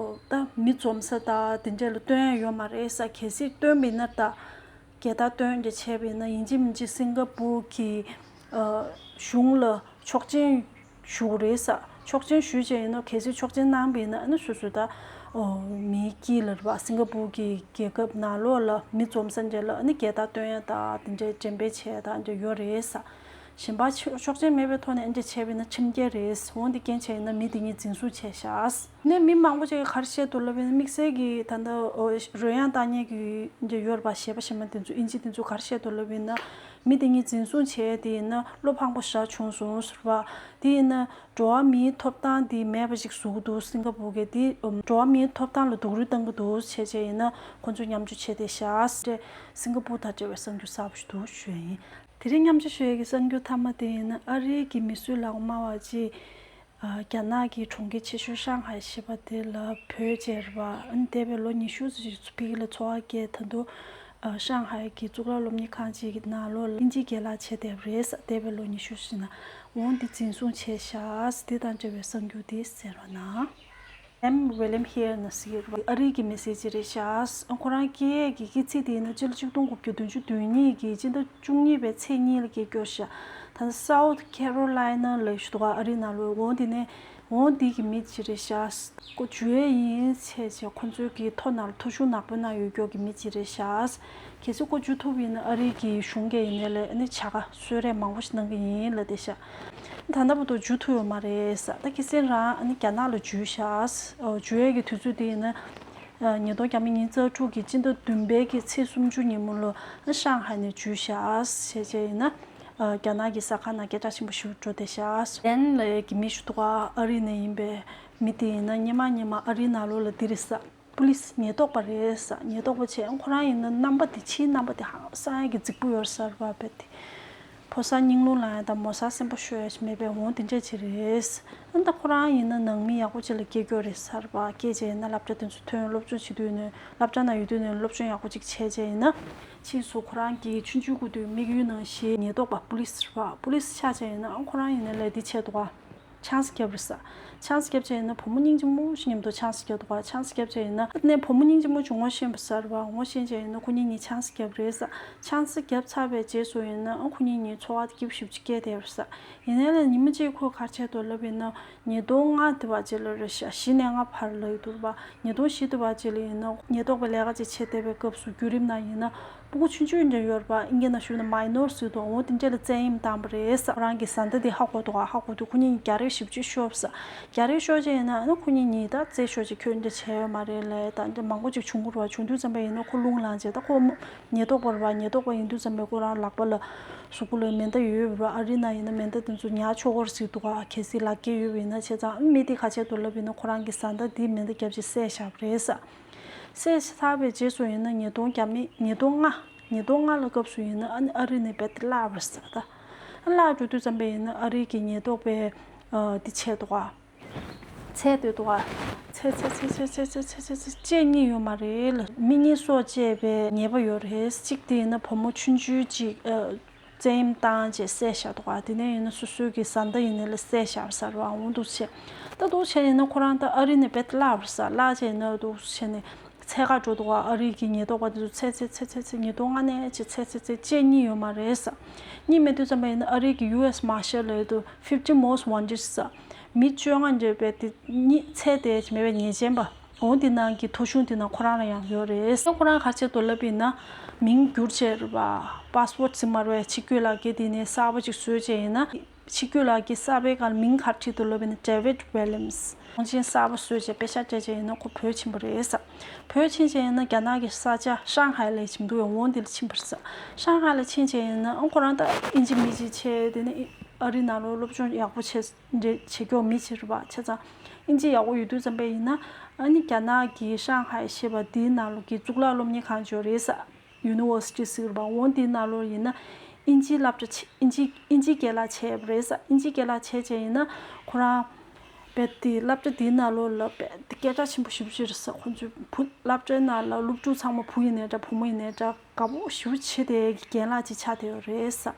ད་མི་འཛོམས་ས་དང་དེ་འདྲ་ལ་སྟོན་ཡ་ཡོད་མ་རེད་ཟེར། གལ་སྲིད་སྟོན་པ་ཡིན་ན་ད། རྒྱལ་དར་སྟོན་འདྲ་བྱས་པ་ཡིན་ན་ཡིན་གཅིག་མིན་གཅིག་སིང་ག་པུར་གྱི་ཨ་གཞུང་ལ་ཆོག་མཆན་ཞུ་དགོས་རེད་ཟེར། ཆོག་མཆན་ཞུས་བྱས་ཡིན་ན་གལ་སྲིད་ཆོག་མཆན་གནང་བ་ཡིན་ན་ཨ་ནི་སོ་སོ་ད་ཨོ་མིའི་དཀྱིལ་ལ་རེད་པ། སིང་ག་པུར་གྱི་རྒྱལ་ཁབ་ནང་ལོགས་ལ་མི་འཛོམས་ས་འདྲ་ལ་ཨ་ནི་རྒྱལ་དར་སྟོན་ཡ་ད་དེ་འདྲའི་འགྲེམས་སྤེལ་བྱས་ཡ་ད་འདྲ་ཡོད་རེད་ཟེར། གཞན་པ་ཆོག་ཆོག་མཆན་མེད་པའི་ཐོག་ནས་ཨ་འདྲ་བྱས་པ་ཡིན་ན་ཁྲིམས་འགལ་རེད། འོ་འདི་རྐྱེན་བྱས་ཡིན་ན་མི་དེ་གཉིས་འཛིན་བཟུང་བྱས་ཤག་ནས་མི་མང་པོ་ཅིག་གིས་ག་རེ་བཤད་འདུག་ལབ་ཡིན་ན། དམིགས་བསལ་གྱི་ད་ལྟ་ཨོ་རོལ་དབྱངས་བཏང་མཁན་གྱི་འདི་ཡོད་རེད་པ། གཞས་པ་གཞས་མ་དེ་ཚོ་དབྱིན་ཇི་དེ་ཚོ་ག་རེ་བཤད་འདུག་ལབ་ཡིན་ན། མི་དེ་གཉིས་འཛིན་བཟུང་བྱས་དེ་ཡིན་ན་བློ་ཕངས་པོ་ཞེ་དྲག་བྱུང་སོང་ཟེར་བ། དེ་ཡིན་ན་འགྲོ་བ་མིའི་ཐོབ་ཐང་དེ་མེད་པ་ཞིག་བཟོ་གི་འདུག་སིང་ག་པུར་གྱིས་དེ་འགྲོ་བ་མིའི་ཐོབ་ཐང་ལ་སྡུག་རུས་བཏང་གི་འདུག་བྱས་བྱས་ཡིན་ན་ཁོང་ཚོ་མཉམ་སྤྱོད་བྱས་བསྡད་ཤག་སིང་ག་པུར་དང་འབྲེལ་བའི་གསར་འགྱུར་གསར་པ་ཞིག་འདུག་ཞུ་ཡ་ཡིན། དེ་རིང་མཉམ་སྤྱོད་ཞུ་ཡ་གི་གསར་འགྱུར་མཐའ་མ་དེ་ཡིན་ན། ཨ་རིའི་གི་མི་གསོད་ལག་དམར་བ་ཅིག་ཨ་རྒྱ་ནག་གི་གྲོང་ཁྱེར་ཆེ་ཤོས་ཧྲང་ཧའེ་ཞེས་པ་དེ་ལ་བྲོས་བྱས་རེད་པ། ཨ་ནི་འདས་པའི་ལོ་ཉི་ཤུ་ཙམ་ཞིག་ཕ་གི་ལ་འཚོ་བ་སྐྱེལ། ད་དུང་ཨ་ཧྲང་ཧའེ་གི་གཙུག་ལག་སློབ་གཉེར་ཁང་ཅིག་གི་ནང་ལོགས་ལ་དབྱིན་ཇིའི་རྒན་ལགས་བྱས་བསྡད་པ་རེད་ཟེར། འདས་པའི་ལོ་ཉི་ཤུ་ཞིག་ནང་འོང་འདི་འཛིན་བཟུང་བྱས་ཤག་འདི་དང་འབྲེལ་བའི་གསར་འགྱུར་འདི་གསན་རོགས་གནང་། ཨེམ་ཝི་ལིམ་ཧེལ་ན་ཟེར་གྱི་རེད་པ། ཨ་རི་གི་མི་སེར་ཅིག་རེད་ཤག་ཁོ་རང་སྐྱེས་ཡས་ཀྱི་སྐྱེས་ཚེས་དེ་ཡིན་ན་སྤྱི་ལོ་ཆིག་སྟོང་དགུ་བརྒྱ་བདུན་ཅུ་དོན་གཉིས་ཀྱི་སྤྱི་ཟླ་བཅུ་གཉིས་པའི་ཚེས་གཉིས་ལ་སྐྱེས་སྐྱོར་ཤག་ད་ལྟ་སའུ་ཐི་ཁེ་རོ་ལའི་ན་ལབ་ཞུ་འདུག་ཨ་རི་ནང་ལོགས། འོ་འདི་ནས་འོ་འདི་གི་མི་ཅིག་རེད་ཤག་ཁོ་འཇུ་ཡས་ཡིན་བྱས་བྱས་ཁོ་ཚོའི་གི་ཐོ་ནང་ལ་ཐོ་གཞུང་ནག་པོ་ནང་ཡོད་མཁན་གྱི་མི་ཅིག་རེད་ཤག་གལ་སྲིད་ཁོ་འཇུ་ཐུབ་ཡིན་ན་ཨ་རི་གི་གཞུང་གིས་ཡིན་ནའི་ལས་ཨ་ནི་བྱ་དགའ་གསོལ་རས་མང་པོ་ཞིག་གནང་གི་ཡིན་ལབ་བསྡད་ཤག་ད་ལྟ་བར་དུ་འཇུ་ཐུབ་ཡོད་མ་རེད་ཟེར། ད་ཁ་སང་རང་ཨ་ནི་རྒྱ་ནག་ལ་འཇུས་ཤག་འཇུ་ཡས་ཀྱི་དུས་ཚོད་དེ་ཡིན་ན་ཉིས་སྟོང་ཉི་ཤུ་རྩ་དྲུག་གི་སྤྱི་ཟླ་བདུན་པའི་གི་ཚེས་སུམ་ཅུ་ཉིན་མོ་ལ་ཧྲང་ཧའེ་ནས་འཇུས་ཤག་བྱས་བྱས་ཡིན་ན་རྒྱ་ནག་གི་གསར་ཁང་ནང་སྐད་གྲགས་ཆེན་པོ་ཞིག་འགྲོ་བསྡད་ཤག་ལན་ལབ་ཡས་ཀྱི་མི་ཞིག་འདུག་ག་ཨ་རི་ནས་ཡིན་པའི་མི་དེ་ཡིན་ན་སྔོན་མ་སྔོན་མ་ཨ་རིའི་ནང་ལོགས་ལ་འདི་རེད་ཟེར། པུ་ལིས་ཉེན་རྟོག་པ་རེད་ཟེར། ཉེན་རྟོག་པ་བྱས་ཁོ་རང་ཡིན་ན་རྣམ་པ་དེ་ཕྱིའི་རྣམ་པ་དེ་ཧང་སང་ཡ་གི་རྫིག་པོ་ཡོད་ཟེར་བ་བས་དེ། ཕོ་གསར་སྙིང་རླུང་ལངས་ཡ་དང་མོ་གསར་སེམས་པ་ཤོར་ཡ་ཞིག་མེད་པའི་འོང་དེ་འདྲས་ཅིག་རེད། ཨ་ད་ཁོ་རང་ཡིན་ན་ནང་མི་ཡག་པོ་ཅིག་ལ་སྐྱེས་རྒྱུ་རེད་ཟེར་བ། སྐྱེས་བྱས་ཡིན་ན་སློབ་གྲྭ་དེ་ཚོ་ཐོན། སློབ་སྦྱོང་བྱེད་དུས་ནས་སློབ་གྲྭ་ནང་ཡོད་དུས་ནས་སློབ་སྦྱོང་ཡག་པོ་ཅིག་བྱས་བྱས་ཡིན་ན། ཕྱིས་སུ་ཁོ་རང་གི་ཆུང་ཆུང་སྐུ་དུས་དམིགས་ཡུལ་ནང་བཞིན་ཉེན་རྟོག་པ་པུ་ལིས་རེད་བ། པུ་ལིས་ཆགས་བྱས་ཡིན་ན་ཨ་ཁོ་རང་ཡིན་ན་ལས་འདི་བྱས་འདུག་ག་ཆང་ས་བརྒྱབ་རེད་ས། ཆང་ས་བརྒྱབ་བྱས་ཡིན་ན་བུ་མོ་སྙིང་རྗེ་མོ་ཞིག་མཉམ་དུ་ཆང་ས་བརྒྱབ་འདུག་ག་ཆང་ས་བརྒྱབ་བྱས་ཡིན་ན་ཨ་ནས་བུ་མོ་སྙིང་རྗེ་མོ་ཅིག་ངོ་ཤེས་པ་ཟེར་བ། ངོ་ཤེས་བྱས་ཡིན་ན་ཁོ་གཉིས་གཉིས་ཆང་ས་བརྒྱབ་རེད་ས། ཆང་ས་བརྒྱབ་ཚར་བའི་རྗེས་སུ་ཡིན་ན་ཨ་ཁོ་གཉིས་གཉིས་འཚོ་བ་དེ་སྐྱིད་པོ་ཞེ་པོ་ཅིག་སྐྱེལ་བསྡད་རེད་ས། ཡིན་ནའི་ལས་ཉི་མ་གཅིག་ཁོས་ག་རེ་བྱས་འདུག་ལབ་ཡིན་ན། ཉིས་སྟོང་ལྔ་དེ་བ་ཅིག་ལ་རེད་ཤག་བཞི་ནས་ལྔ་བར་ལ་ཡོད་འདུག་རེད་བ། ཉིས་སྟོང་བཞི་དེ་བ་ཅིག་ལ་ཡིན་ན་ཉེན་རྟོག་པའི་ལས་ཀ་ཅིག་བྱེད་བསྡད་པའི་སྐབས་སུ་བརྒྱུད་རིམ་ནང་ཡིན་ན་སྤུ་གུ་ཆུང་ཆུང་འདྲ་ཡོད་རེད་བ། ཨིན་སྐད་ནང་ཞུས་ན་མའི་ནོར་ཟེར་འདུག་འོ་དེ་འདྲས་ལ་བཙན་གཡེམ་བཏང་བ་རེད་ས། ཁོ་རང་གི་བཟའ་ཟླ་དེ་ཧ་གོ་འདུག་ཧ་གོ་དུས་ཁོ་གཉིས་གཉིས་རྒྱག་རེས་ཞེ་པོ་ཅིག་ཤོར་བ་ས། རྒྱག་རེས་ཤོར་བྱས་ཡིན་ན་ཨ་ནི་ཁོ་གཉིས་གཉིས་ད་རྩེད་ཤོར་བྱས་ཁྱོད་འདྲ་བྱས་ཡོད་མ་རེད་ལབ་ད་འདྲ་མང་པོ་ཅིག་བྱུང་གི་རེད་བ། བྱུང་དུས་ཙམ་པ་ཡིན་ན་ཁོ་རླུང་ལངས་བྱས་ད་ཁོ་མོ་ཉེན་རྟོག་པ་རེད་བ། ཉེན་རྟོག་པ་ཡིན་དུས་ཙམ་པས་ཁོ་རང་ལག་པ་ལ་གཟུགས་པོ་ལ་མེ་མདའ་ཡོད་ཡོད་རེད་བ། ཨ་རི་ནང་ཡིན་ན་མེ་མདའ་དེ་ཚོ་ཉར་ཆོག་གི་རེད་ཟེར་འདུག་ག་གལ་སྲིད་ལག་འཁྱེར་ཡོད་པ་ཡིན་ན། བྱས་ཙང་མི་དེ་ག་བྱས་འདུག་ལབ་ཡིན་ན་ཁོ་རང་གི་བཟའ་ཟླ་དེ་མེ་མདའ་བརྒྱབ་བྱས་བསད་བཞག་པ་རེད་ས། བསད་ཚར་བའི་རྗེས་སུ་ཡིན་ན་ཉིས་སྟོང་བརྒྱ་མེད་ཉིས་སྟོང་ལྔ། ཉིས་སྟོང་ལྔ་ལ་སྐབས་སུ་ཡིན་ན་ཨ་ནི་ཨ་རི་ནས་རྦད་དེ་བརླག་པ་རེད་ས། ད་བརླག་འགྲོ་དུས་ཙམ་པ་ཡིན་ན་ཨ་རི་གི་ཉེན་རྟོག་པས་ཨ་དེ་བྱས་འདུག་ག་འཚོལ་སྡོད་འདུག་ག་འཚོལ་འཚོལ་འཚོལ་འཚོལ་འཚོལ་འཚོལ་འཚོལ་འཚོལ་འཚོལ་ཅེས་གཉིས་ཡོད་མ་རེད་ལ། མི་གཉིས་སྲོག་བཅད་པའི་ཉེས་པ་ཡོད་རེད། གཅིག་དེ་ཡིན་ན་བུ་མོ་ཆུང་ཆུང་གཅིག་ཨ་བཙན་གཡེམ་བཏང་བྱས་བསད་བཞག་འདུག་ག་དེ་ནས་ཡིན་ན་སོ་སོའི་གི་བཟའ་ཟླ་ཡིན་ནའི་ལ་བསད་བཞག་ཟེར་བ་འོང་འདུག་བྱས། ད་འདུག་བྱས་ཡིན་ན་ཁོ་རང་ད་ཨ་རི་ནས་རྦད་དེ་བརླག་པ་རེད་ས། བརླག་བྱས་ཡིན་ན་འདུག་བྱས་ནས་འཚོལ་ག་འགྲོ་འདུག་ག་ཨ་རི་གི་ཉེན་རྟོག་པ་དེ་ཚོ་འཚོལ་འཚོལ་འཚོལ་འཚོལ་འཚོལ་ཉིས་སྟོང་ལྔ་ནས་བྱས་འཚོལ་འཚོལ་འཚོལ་ཅེས་གཉིས་ཡོད་མ་རེད་ས། གཉིས་མེད་དུས་ཙམ་པ་ཡིན་ན་ཨ་རི་གི་ཡུ་ཨེས་མར་ཤལ་ལབ་ཡོད་འདུག fifty most wanted ས། མི་བཅོ་ལྔ་འདྲ་བའི་དེ་གཉིས་ཚད་དེ་མེད་པའི་ཉེས་ཅན་པ། འོ་དེ་ནང་གི་ཐོ་གཞུང་དེ་ནང་ཁོ་རང་ལ་ཡང་ཡོད་རེད། ཁོ་རང་ག་རེ་བྱས་འདུག་ལབ་ཡིན་ན་མིང་བསྒྱུར་བྱས་རེད་བ། པ་སི་པོར་ཊི་ཟེར་མ་རེད་བ། ཕྱི་སྐྱོད་ལག་འཁྱེར་དེ་ནས་གསར་པ་ཅིག་བཟོས་བྱས་ཡིན་ན། ཕྱི་སྐྱོད་ལག་འཁྱེར་གསར་པའི་སྒང་ལ་མིང་ག་རེ་བྲིས་འདུག་ལབ་ཡིན་ན་David Williams། གློག་ཆེན་གསར་པ་བཟོས་བྱས་པེ་ཤག་སྤྲད་བྱས་ཡིན་ན་ཁོ་བོད་ཕྱིན་པ་རེད་ས། བོད་ཕྱིན་བྱས་ཡིན་ན་རྒྱ་ནག་གི་ས་ཆ་ཧྲང་ཧའེ་ལ་ཞིག་འདུག་ཡོང་འོང་དེ་ལ་ཕྱིན་པ་རེད་ས། ཧྲང་ཧའེ་ལ་ཕྱིན་བྱས་ཡིན་ན་ཨང་ཁོ་རང་ད་ཨིན་ཇི་མི་ཅིག་བྱས་དེ་ནས་ཨ་རི་ནང་ལོགས་སློབ་སྦྱོང་ཡག་པོ་བྱས་འདྲ་བྱེད་མཁན་མི་ཅིག་རེད་བ། བྱས་ཙང་ཨིན་ཇི་ཡག་པོ་ཡོད་དུས་ཙམ་པ་ཡིན་ན་ཨ་ནི་རྒྱ་ནག་གི་ཧྲང་ཧའེ་ཞེས་པ་དེའི་ནང་ལོགས་ཀྱི་གཙུག་ལག་སློབ་གཉེར་ཁང་ཅིག་ཡོད་རེད་ས། University ཟེར་བ་འོང་དེའི་ནང་ལོགས་ཡིན་ན་ཨིན་ཇིའི་སློབ་གྲྭ་ཆེ་ཨིན་ཇི་ཨིན་ཇིའི་རྒན་ལགས་བྱས་པ་རེད་ས། ཨིན་ཇིའི་རྒན་ལགས་བྱས་བྱས་ཡིན་ན་ཁོ་རང་རྦད་དེ་སློབ་གྲྭ་དེའི་ནང་ལོགས་ལ་རྦད་དེ་སྐད་གྲགས་ཆེན་པོ་ཞེ་པོ་ཅིག་རེད་ས། ཁོ་ཚོའི་བུ་སློབ་གྲྭའི་ནང་ལ་སློབ་ཕྲུག་ཚང་མ་བུ་ཡིན་ནའི་འདྲ་བུ་མོ་ཡིན་ནའི་འདྲ་དགའ་པོ་ཞེ་པོ་བྱེད་བསྡད་ཀྱི་རྒན་ལགས་ཅིག་ཆགས་བསྡད་ཡོད་རེད་ས།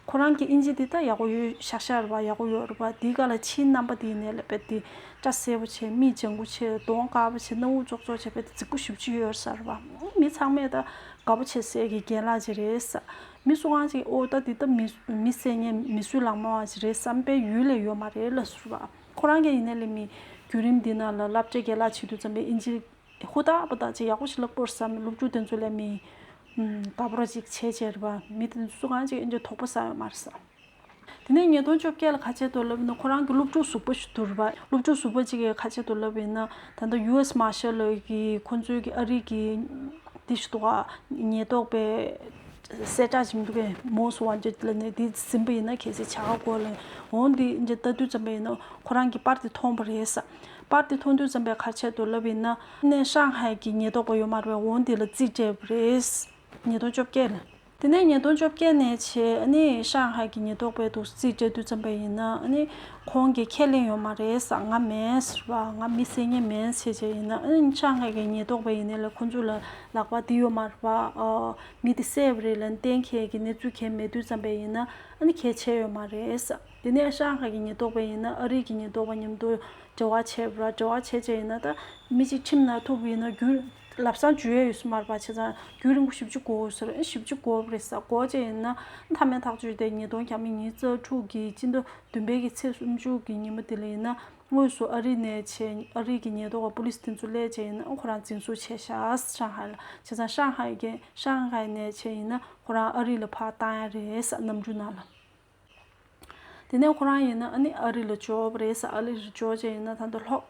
ཁོ་རང་གི་ཨིན་ཇི་འདི་ད་ཡག་པོ་ཡོད་ཤག་ཤག་རེད་བ། ཡག་པོ་ཡོད་རེད་བ། དེའི་སྒང་ལ་ཕྱིའི་རྣམ་པ་དེ་ཡིན་ནའི་ལ་རྦད་དེ་སྐྲ་སེར་པོ་བྱས་མིག་ལྗང་གུ་བྱས་གདོང་དཀར་པོ་བྱས་སྣ་བུག་ཙོག་ཙོག་བྱས་རྦད་དེ་རྫིག་པོ་ཞེ་པོ་ཅིག་ཡོད་རེད་ས་རེད་བ། མི་ཚང་མས་ད་དགའ་པོ་བྱེད་སའི་གི་རྒན་ལགས་ཅིག་རེད་ས། མི་སུ་གང་ཅིག་ཨོ་ད་འདི་ད་མི་མི་བསད་མཁན་མི་གསོད་ལག་དམར་བ་ཅིག་རེད་བསམ་པའི་ཡུལ་ལས་ཡོད་མ་རེད་ལབ་ཟེར་བ། ཁོ་རང་གིས་ཡིན་ནའི་ལས་མི་བརྒྱུད་རིམ་འདི་ནང་ལ་སློབ་གྲྭའི་རྒན་ལགས་བྱེད་དུས་ཙམ་པའི་ཨིན་ཇི་ཧུར་ཐག་པ་ཐག་ཅིག་ཡག་པོ་ཞིག་ལབ་དགོས་བསམ། སློབ་ཕྲུག་དེ་ཚོ་ལ་མི་ད་བར་ཅིག་བྱས་བྱས་རེད་བ། མི་དེ་ཚོ་སུ་གང་ཅིག་ཨིན་ཇི་དོགས་པ་ཟ་ཡོད་མ་རེད་ས། དེ་ནས་ཉིས་སྟོང་བཅོ་བརྒྱད་ལ་ག་བྱས་འདུག་ལབ་ན་ཁོ་རང་གི་སློབ་ཕྲུག་གཟུགས་པོ་ཞིག་འདུག་རེད་བ། སློབ་ཕྲུག་གཟུགས་པོ་གཅིག་གིས་ག་བྱས་འདུག་ལབ་ཡིན་ན་ད་ལྟ་ཡུ་ཨེས་མར་ཤལ་ལོ་གི་ཁོ་ཚོའི་གི་ཨ་རི་གི་དེ་ཞིག་འདུག་ག་ཉེན་རྟོག་པའི་གསལ་བསྒྲགས་ཅིག་འདུག་གས། Most Wanted ལབ་ནས་དེ་ཟིན་པ་ཡིན་ན་གལ་སྲིད་བྱ་དགའ་དགོས་ལབ་འོང་དེ་འདྲ་ལྟ་དུས་ཙམ་པ་ཡིན་ན་ཁོ་རང་གི་པར་དེ་མཐོང་པ་རེད་ས། པར་དེ་མཐོང་དུས་ཙམ་པས་ག་བྱས་འདུག་ལབ་ཡིན་ན་ནས་ཧྲང་ཧའེ་གི་ཉེན་རྟོག་པ་ཡོད་མ་རེད་བས། འོང་དེ་ལ་རྩིས་སྤྲད་པ་རེད། ཉིས་སྟོང་བཅོ་བརྒྱད་ལ། དེ་ནས་ཉིས་སྟོང་བཅོ་བརྒྱད་ནས་བྱས་ཨ་ནི་ཧྲང་ཧའེ་གི་ཉེན་རྟོག་པས་འདུག་རྩིས་སྤྲད་དུས་ཙམ་པ་ཡིན་ན་ཨ་ནི་ཁོང་གིས་ཁས་ལེན་ཡོད་མ་རེད་ས། ང་མིན་ཟེར་བ། ང་མི་བསད་མཁན་མིན་ཟེར་བྱས་ཡིན་ན་ཨ་ནི་ཧྲང་ཧའེ་གི་ཉེན་རྟོག་པ་ཡིན་ནའི་ལ་ཁོ་ཚོ་ལ་ལག་པ་འདི་ཡོད་མ་རེད་བ། ཨ་མི་དེ་བསད་པ་རེད་ལབ་གཏན་འཁེལ་གྱི་གནས་ཚུལ་གང་མེད་དུས་ཙམ་པ་ཡིན་ན་ཨ་ནི་གལ་ཆེ་ཡོད་མ་རེད་ས། དེ་ནས་ཧྲང་ཧའེ་གི་ཉེན་རྟོག་པ་ཡིན་ན་ཨ་རི་གི་ཉེན་རྟོག་པ་མཉམ་དུ་འབྲེལ་བ་བྱས་པ་ར། འབྲེལ་བ་བྱས་བྱས་ཡིན་ན་ད་མི་གཅིག་ཁྲིམས་ནང་ཐུག་པ་ཡིན་ན་རྒྱུ་ལམ་སང་འཇུ་ཡས་ཡོད་ས་མ་རེད་པ། བྱས་ཙང་རྒྱུན་རིང་པོ་ཞེ་པོ་ཅིག་འགོར་ས་རེད། ཞེ་པོ་ཅིག་འགོར་བ་རེད་ས། འགོར་བྱས་ཡིན་ན་མཐའ་མའི་ཐག་གཅོད་དེ་ཉིས་སྟོང་ཉི་ཤུ་རྩ་དྲུག་གི་སྤྱི་ཟླ་བདུན་པའི་གི་ཚེས་སུམ་ཅུ་གི་ཉིན་མོ་དེ་ལ་ཡིན་ན་དངོས་སུ་ཨ་རི་ནས་བྱས་ཨ་རི་གི་ཉེན་རྟོག་པ་པུ་ལིས་དེ་ཚོ་སླེབས་བྱས་ཡིན་ན་ཁོ་རང་འཛིན་བཟུང་བྱས་ཤག་ཧྲང་ཧའེ་ལ། བྱས་ཙང་ཧྲང་ཧའེ་གི་ཧྲང་ཧའེ་ནས་བྱས་ཡིན་ན་ཁོ་རང་ཨ་རི་ལ་ཕར་བཏང་ཡ་རེད་ས། གནམ་གྲུ་ནང་ལ། དེ་ནས་ཁོ་རང་ཡིན་ན་ཨ་ནི་ཨ་རི་ལ་འབྱོར་བ་རེད་ས། ཨ་རི་ལ་འབྱོར་བྱས་ཡིན་ན་ད་ལྟ་ལྷོ་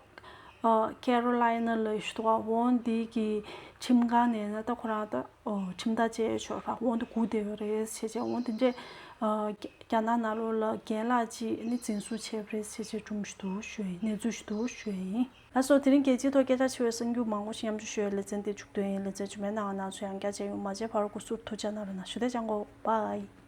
ཨ་ཁེ་རོ་ལའི་ན་ལ་ཞུ་དོག་འོང་འདི་གི་ཁྲིམས་ཁང་ནས་ན་ད་ཁོ་རང་ད་ཨོ་ཁྲིམས་ཐག་བཅད་ཆོག་ར། འོང་དུ་སྒུག་བསྡད་ཡོད་རེད་ཟེར་བྱས། འོང་དེ་འདྲས་ཨ་རྒྱ་ནག་ནང་ལོགས་ལ་རྒན་ལགས་ཅིག་ཨ་ནི་འཛིན་བཟུང་བྱས་པ་རེད་ཟེར་བྱས་སྒྲུང་ཞིག་འདུག་ཞུ་ཡིན། གནས་ཚུལ་ཞིག་འདུག་ཞུ་ཡིན། ལགས་སོ། དེ་རིང་རྒྱལ་སྤྱིའི་ཐོག་སྐད་ཆ་ཆེ་བའི་གསར་འགྱུར་མང་པོ་ཞིག་མཉམ་སྤྱོད་ཞུ་བའི་ལེ་ཚན་དེ་མཇུག་བསྡུ་ཡིན། ལེ་ཚན་རྗེས་མའི་ནང་ང་ནང་ཚོ་ཡང་བསྐྱར་མཇལ་ཡོང་། མ་མཇལ་བར་སྐུ་གཟུགས་ཐུགས་ཅག་གནང་རོགས་གནང་ཞུ། དེ་ཅང་གོ། བཱའི།